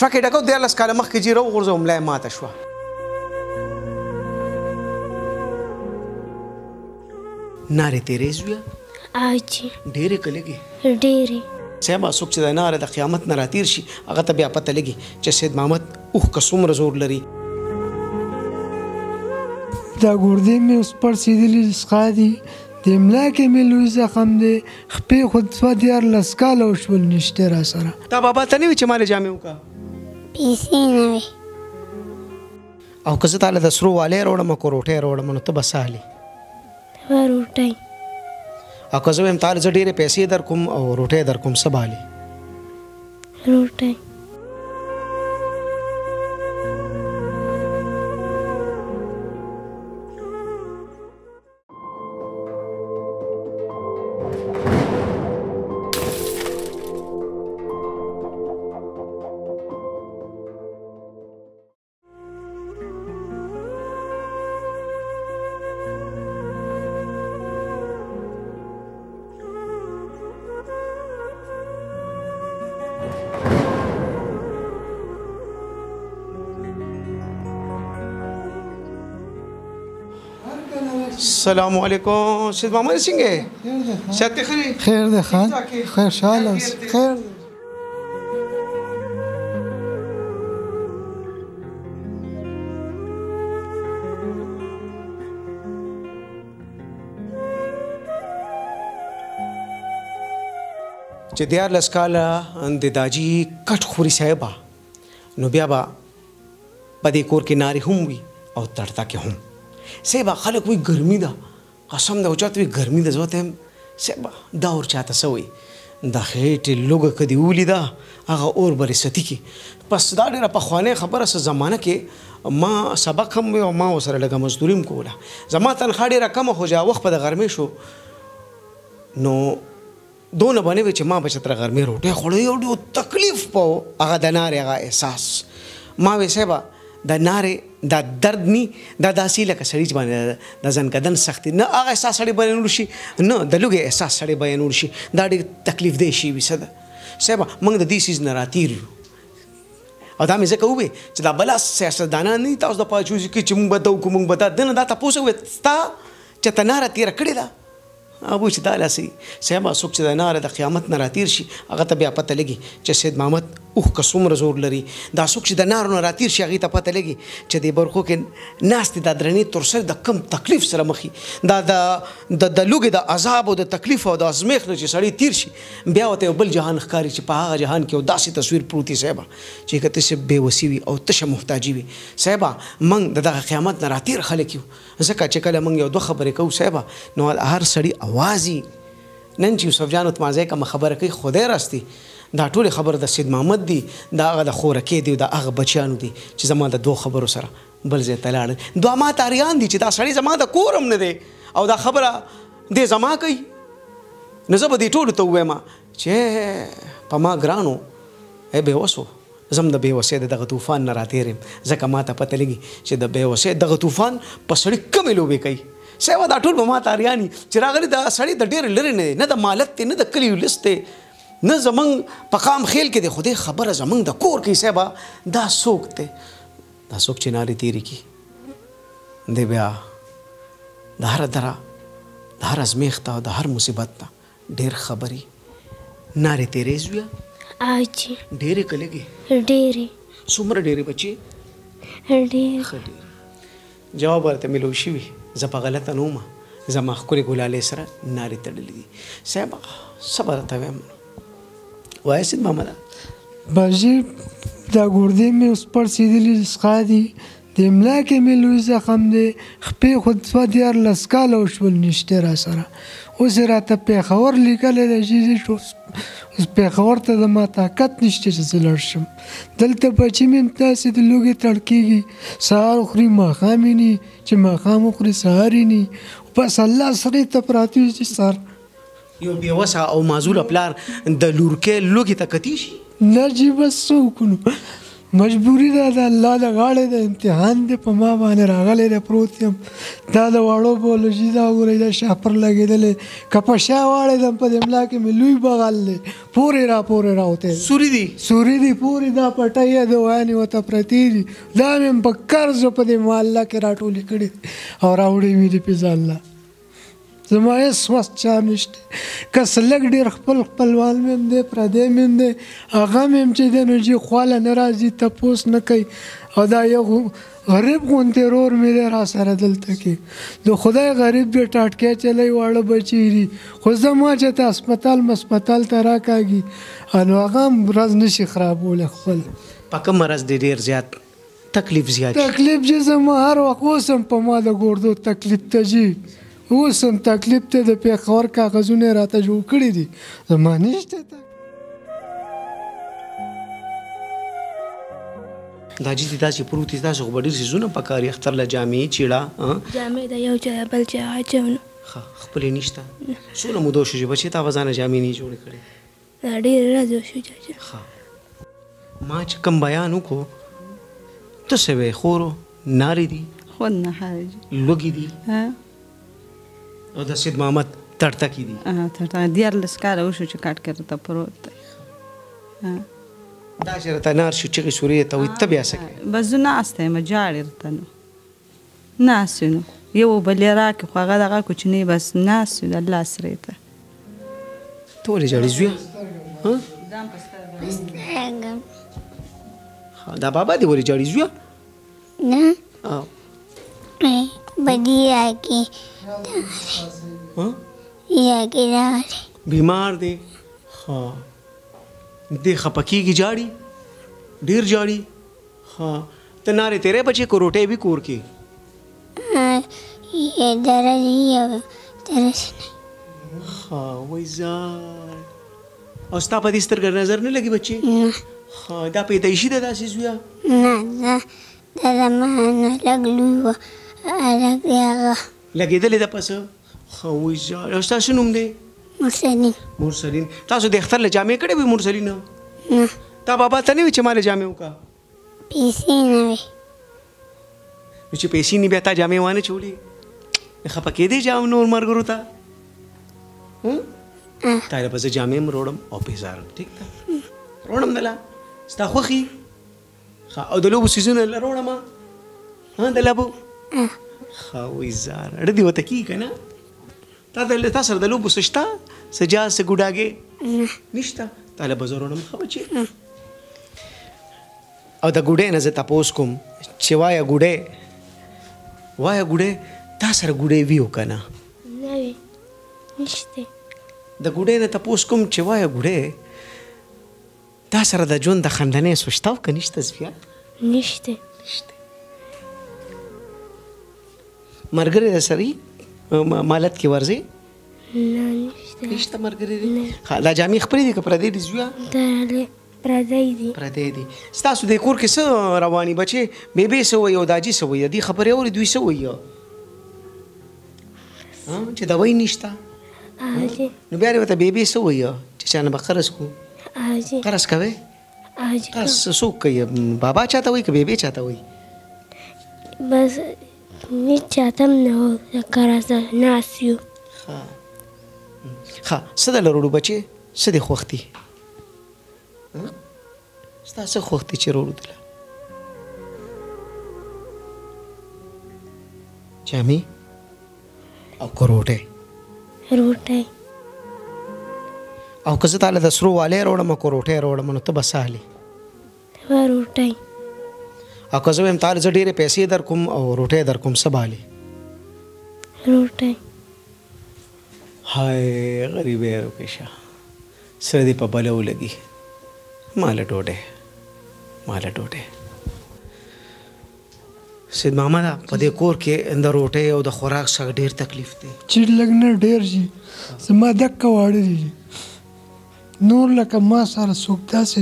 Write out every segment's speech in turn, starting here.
ټرک یې ډکو 13 کاله مخکې جي راوغورځوه، ملا یې ماته شوه. نارې تېرې زویه؟ آجي. ډېرې که لږې؟ ډېرې. صاحبه څوک چې د نارې د قیامت نه راتېر شي هغه ته بیا پته لګي چې سید محمد اوښکه څومره زور لري. دا ګردې مې اوس پړسېدلي سخا دي، د ملا کې مې لوی زخم دی، خپې خو 32 کاله وشول نشته را سره. تا بابا ته نه وي چې ما له جامې وکړه؟ پیسې نه وې. او که زه تاله د سرو والی راوړم که روټۍ راوړم نو ته به څه اخلې؟ روټۍ. او که زه وایم تاله زه ډېرې پیسې در کوم او روټۍ در کوم څه به اخلې؟ روټۍ. السلام علیکم سید محمد څنګه صحت ښه دی؟ خیر دی خان، خیر شاله خیر. چې 13 کاله د داجي کټ خوري صاحبه نو بیا به په دې کور کې نارې هم وي او تړتکې هم. صاحبه خلک وایي ګرمي ده، قسم ده چاته وایي ګرمي ده، زه ورته وایم صاحبه دا اور چاته څه وایي؟ د خېټې لوږه که دې ولیده هغه اور به دې ستي کړي. پس دا ډېره پخوانۍ خبره څه زمانه کې ما سبق هم وی او ما ورسره لږه مزدوري هم کوله. زما تنخوا ډېره کمه خو چې هغه وخت به د غرمې شو نو دونه به نه وي چې ما به چې تر غرمې روټۍ خوړلې، یو ډېر تکلیف به و هغه د نارې هغه احساس. ما وی صاحبه د نارې دا درد نی دا داسې لکه سړي چې باندې د ځنکدن سختي نه هغه احساس سړی بیانول شي، نه د لوږې احساس سړی بیانول شي، دا ډېر تکلیف دی شي وي. څه ده صاحبه موږ د دې څیز نه راتېر یو. او دا مې ځکه وویل چې دا بلا سیاستدانان نه دي تاسو د پاچوزي کې چې موږ به دا وکړو موږ به دا دنه دا تپوس وویل ستا چې ته ناره تېره کړې ده هغه چې دا لاسي صاحبه څوک چې د ناره د قیامت نه راتېر شي هغه ته بیا پته لګي چې سید محمد اوښکه څومره زور لري. دا څوک چې د نارو نه راتېر شي هغې ته پته لګي چې دې برخو کې ناستې دا درنې تر سر د کم تکلیف سره مخي، دا د د لوږې د عذاب او د تکلیف او د ازمېښت نه چې سړی تېر شي بیا ورته یو بل جهان ښکاري چې په هغه جهان کې یو داسې تصویر پروت وي صاحبه چې که تشې بېوسي وي او تشه محتاجي وي. صاحبه موږ د دغه قیامت نه راتېر خلک یو، ځکه چې کله موږ یو دوه خبرې کوو صاحبه نو هر سړي اواز یي. نن چې یوسف جان اتمانزی کومه خبره کوي خدای راستي دا ټولې خبرې د سید محمد دي، دا هغه د خورکې دي او دا هغه بچیانو دي چې زما د دوو خبرو سره بل ځای ته لاړل. دوه ماته اریان دي چې دا سړی زما د کور هم نه دی او دا خبره دې زما کوي. نو زه به دې ټولو ته ووایم چې په ما ګرانو ای بېوسو، زه هم د بېوسۍ د دغه طوفان نه راتېر یم، ځکه ما ته پته لګي چې د بېوسۍ دغه طوفان په سړي کمې لوبې کوي. صاحبه دا ټول به ماته اریان دي چې راغلي دا سړی د ډېر لرې نه دی، نه د مالت دی، نه د کلي ولس دی، نه زمونږ په قام خېل کې دی، خو دې خبره زمونږ د کور کوي. صاحبه دا څوک دی؟ دا څوک چې نارې تېرې کړي دی بیا د هره دره د هر ازمېښت او د هر مصیبت نه ډېر خبرې. نارې تېرې زویه؟ آجي. ډېرې که لږې؟ ډېرې. څومره ډېرې بچې؟ ډېرې. ښه ډېرې. جواب ورته میلو شوي، زه په غلطه نه وم، زما ښکلې ګلالۍ سره نارې تړلې دي. صاحبه څه به درته وایم؟ وایه سید محمده. باجي دا ګردې مې اوس پړسېدلي سخا دي، د ملا کې مې لوی زخم دی، خپې خو 32 کاله وشول نشته را سره. اوس یې راته پېښور لیکلی دی چې اوس پېښور ته زما طاقت نشته چې زه لاړ شم. دلته بچي مې هم داسې د لوږې تړکېږي، سهار خوري ماښام یې نی، چې ماښام وخوري سهار یې نی، بس الله سرې ته پراته وي چې سر. یو بېوسه او معذوره پلار د لورکې لوږې ته کتی شي؟ نه جي بس څه وکړو. مجبوري ده، د الله د غاړې د امتحان دی په ما باندې راغلی دی، پروت یم. دا د واړو بیولوژي دا وګورئ، دا شاپر لګېدلی، که په شا واړېدم په دې ملا کې مې لوی بغل دی، پورې را پورې راوتی، سوري دي، سوري دي پورې، دا پټۍ یې دوايانې ورته پرتې دي، دا مې هم په قرض په دې محله کې راټولې کړې او راوړې مې دي په ځان له. زما هېڅ وس چا نشته، که څه لږ ډېر خپل خپلوان مې هم دی، پردی مې هم دی، هغه مې هم چې دی نو جي خواله نه راځي، تپوس نه کوي. او دا یو غریب غوندې ورور مې دی را سره دلته کې، د خدای غریب دی، ټاټکی چلوي، واړه بچي دي، خو زما چې ته هسپتال مسپتال ته راکاږي نو هغه هم ورځ نه شي خرابولی خپل. په کوم مرض دی ډېر زیات تکلیف زیات؟ تکلیف چې زما هر وخت اوس هم په ما د ګوردو تکلیف ته ځي، اوس هم تکلیف ته د پېښور کاغذونه یې راته جوړ کړي دي، زما نشته. دا چې داسې پروت دي، تاسو خو به ډېر څیزونه پکار وي، اختر له جامې چیړه جامې د یو ځای بل ځای اچوم. ښه، خپلې نشته؟ څونه موده وشو چې بچې تا به ځانه جامې نه جوړې کړې؟ دا ډېرې ورځې وشو چاچا. ښه، ما چې کوم بیان وکړو ته څه وایې؟ خورو نارې دي، خو نه حاج لوږې دي، او د سید محمد تړتکې دي. تړتکې 13 کاله وشو چې کټ کې راته پروت دی. دا چې راته نار شو چغې سورې ته وایي، ته بیا څه کوې؟ بس زه ناسته یم، ژاړي راته نو ناست یو، نو یو بل یې راکړي، خو هغه دغه کوچنی بس ناست یو د الله سرې ته. ته ولې ژاړې زویه؟ دا بابا دې ولې ژاړي زویه؟ نه بدی راکې بیمار دی. ښه، دی خفه کېږي، ژاړي، ډېر ژاړي. ښه، ته نارې تېری بچې که روټۍ وي کور کې؟ ښه، وایي ځای. او ستا په دې سترګه نظر نه لګي بچې؟ ښه، دا پیدایشي ده داسې زویه؟ نه، دا زما نه لږ لوی وه، لږ هغه لګېدلې ده په څه؟ ښه، وایي ځای. او ستا څه نوم دی؟ مرسلین. مرسلین، تاسو د اختر له جامې کړې وې مرسلین؟ نه. تا بابا ته نه وي چې ما له جامې وکړه؟ پیسې نه وې. نو چې پیسې نه بیا تا جامې وانه چولې، خفه کېدې جام نور ملګرو ته؟ تا له به زه جامې هم راوړم او پیزارم، ټیک ده؟ راوړم دله ستا خوښي؟ ښه، او د لوبو څیزونه له راوړم؟ ها، د لوبو؟ ښه، وایي ځار اړه دې ورته کېږي که نه؟ تا سره د لوبو څه شته؟ څه جاز، څه ګوډاګې؟ نشته؟ تا له به زه راوړم. ښه بچې. او د ګوډۍ نه زه تپوس کوم چې وایه ګوډۍ، وایه ګوډۍ، تا سره ګوډۍ وي او که نه؟ نه وي، نشته. د ګوډۍ نه تپوس کوم چې وایه ګوډۍ، تا سره د ژوند د خندنۍ څه شته او که نشته زویه؟ نشته. نشته. ملګری در سره مالت کې ورځې؟ نه، نشته. نشته ملګری دی؟ ښه، دا جامې خپلې دي که پردۍ دي زویه؟ پردۍ دي. پردۍ دي. ستاسو د کور کې څه رواني بچې؟ بیبې څه وایي او داجي څه وایي؟ د دې خبرې اوري، دوی څه وایي؟ چې دوایي نشته؟ نو بیا دې ورته بیبې څه وایي چې چا نه به قرض کړو؟ قرض کوې؟ قرض څوک کوي؟ بابا چاته وایي که بیبې چاته وایي؟ بس هېچا ته هم نه وایو، قرض ناست یو. ښه، ښه، څه دله راوړو بچې؟ څه دې خوښ دي؟ ستا څه خوښ دي چې راوړو دله؟ جامې او که روټۍ؟ روټۍ. او که زه تاله د سرو والۍ راوړم او که روټۍ راوړم نو ته به څه اخلې؟ روټۍ. او که زه وایم تاله زه ډېرې پیسې در کوم او روټۍ در کوم، څه به اخلې؟ روټۍ. های غریبې روکې شه، سره دې په بله ولګي. ماله ډوډۍ، ماله ډوډۍ. سید محمده، په دې کور کې د روټۍ او د خوراک څخه ډېر تکلیف دی. چې لږ نه ډېر شي، زما دکه واړه دي، نور لکه ما سره څوک داسې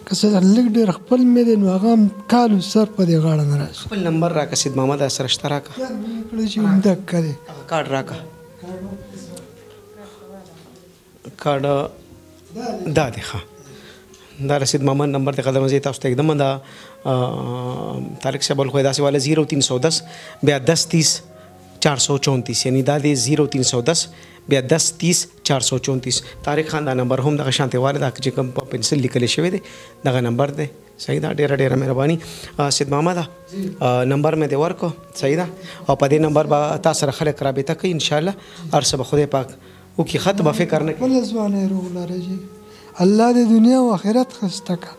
که څه لږ ډېر خپل مې دی نو هغه هم کالو سر په دې غاړه نه راشي. خپل نمبر راکړه سید محمده، سره شته راکړه. کړی چې هم دکه دی. هغه کارډ راکړه. کارډ دا دی. ښه، دا رسید محمد نمبر دی قدم زه تاسو ته ږدم. دا طارق صاحب خو داسې والا 0310 بیا 10 30 434، یعنی دا دی 0310 بیا 10 30 434. طارق خان دا نمبر هم دغه شانتې واله دا چې کوم په پنسل لیکل شوی دی دغه نمبر دی. صحیح ده، ډېره ډېره مهرباني. سید محمد نمبر مې دې ورکړو. صحیح ده، او په دې نمبر به تا سره خلک رابطه کوي انشاءالله. هر څه به خدای پاک وکړي، ښه ته به فکر نه کوې. خپله ځوانۍ روغ لرې جي، الله دې دنیا او آخرت ښایسته کړه.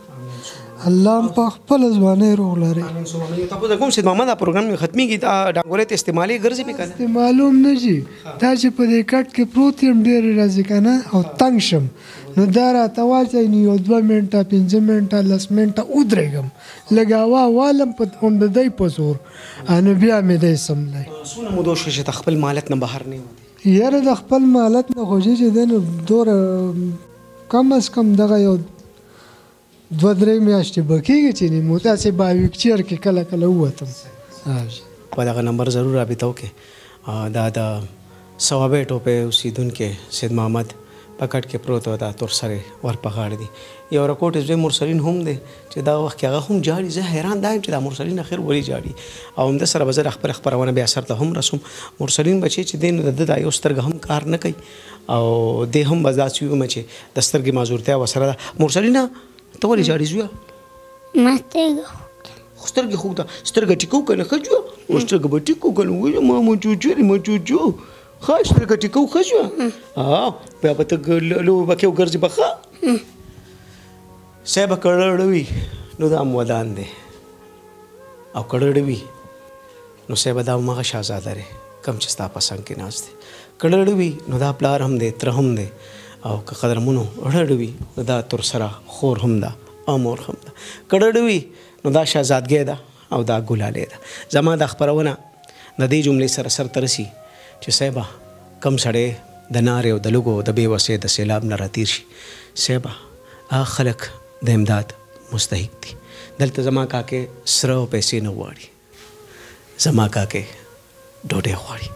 الله هم په خپله ځوانۍ روغ لري. تاسو کوم سید محمد دا پروګرام مې ختمېږي، دا ډانګولۍ ته استعمالې ګرځي پې که نه؟ استعمالوم نه جي، دا چې په دې کټ کې پروت یم ډېرې ورځې که نه او تنګ شم نو دا راته واچوي، نو یو 2 منټه 5 منټه 10 منټه ودرېږم، لږ هوا والم هم د دی په زور، نو بیا مې دی سملی. څونه موده وشوه چې ته خپل مالت نه بهر نه یې وتې؟ یاره د خپل مالت نه خو چې دی نو دومره کم از کم دغه یو 2-3 میاشتې به کېږي چې نیم داسې باویکچیر کې کله کله ووتم. په دغه نمبر ضرور رابطه وکړئ. دا د صوابۍ ټوپۍ اوسېدونکی سید محمد په کټ کې پروت و، دا تور سرې ور په غاړه دي. یو رکوټ زوی مرسلین هم دی چې دا وخت کې هغه هم جاړي. زه حیران دا یم چې دا مرسلین اخر ولې جاړي، او همده سره به زه د خپله خپرونه بیا سر ته هم رسوم. مرسلین بچی چې دی نو د ده دا یو سترګه هم کار نه کوي، او دی هم به داسې ووایم چې د سترګې معذورتیا ورسره ده. مرسلینه ته ولې ژاړې زویه؟ ما سترګه خو سترګې خوږ ده، سترګه ټیکو که نه ښه زویه؟ او سترګه به ټیکو که نه؟ وایي ما مو چوچو دی، ما چوچو. ښه سترګه ټیکو ښه زویه؟ بیا به ته لوبه به کوې او ګرځې به ښه. صاحبه که ړه وي نو دا هم ودان دی، او که ړه وي نو صاحبه دا هماغه شهزاده دی کوم چې ستا په څنګ کې ناست دی. که ړه وي نو دا پلار هم دی، تره هم دی، او که قدرمنو ړه وي نو دا تر سره خور هم ده او مور هم ده. که ړه وي نو دا شهزادګۍ ده او دا ګلالۍ ده. زما دا خپرونه د دې جملې سره سر ته رسي چې صاحبه کم سړی د نارې او د لوګو د بې وسۍ د سیلاب نه راتېر شي، صاحبه هغه خلک د امداد مستحق دي. دلته زما کاکې سره او پیسې نه غواړي، زما کاکې ډوډۍ غواړي.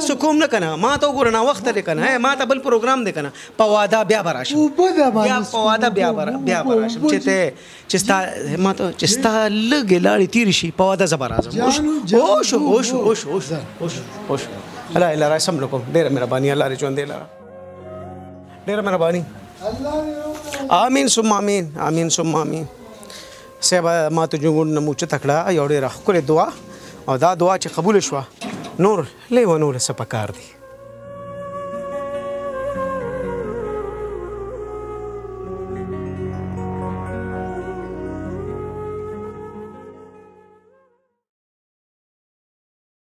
څه کوم نه کنه، ما ته وګوره ناوخته دی کنه، ما ته بل پروګرام دی کنه، په واده بیا به راشم، بیا په واده بیا به راشم چې ته چې ستا ما ته چې ستا لږې لاړې تېرې شي په واده زه به راځم. وشو وشو وشو وشو وشو وشو. الله الله راسم لکم. ډېره مهرباني، الله دې ژوندی لره. ډېره مهرباني. آمین ثم آمین، آمین ثم آمین. صاحب ما ته جنګونه نه مو اوچته کړه یو ډېره ښکلې دعا، او دا دعا چې قبوله شوه نور لیونو له څه پکار دی.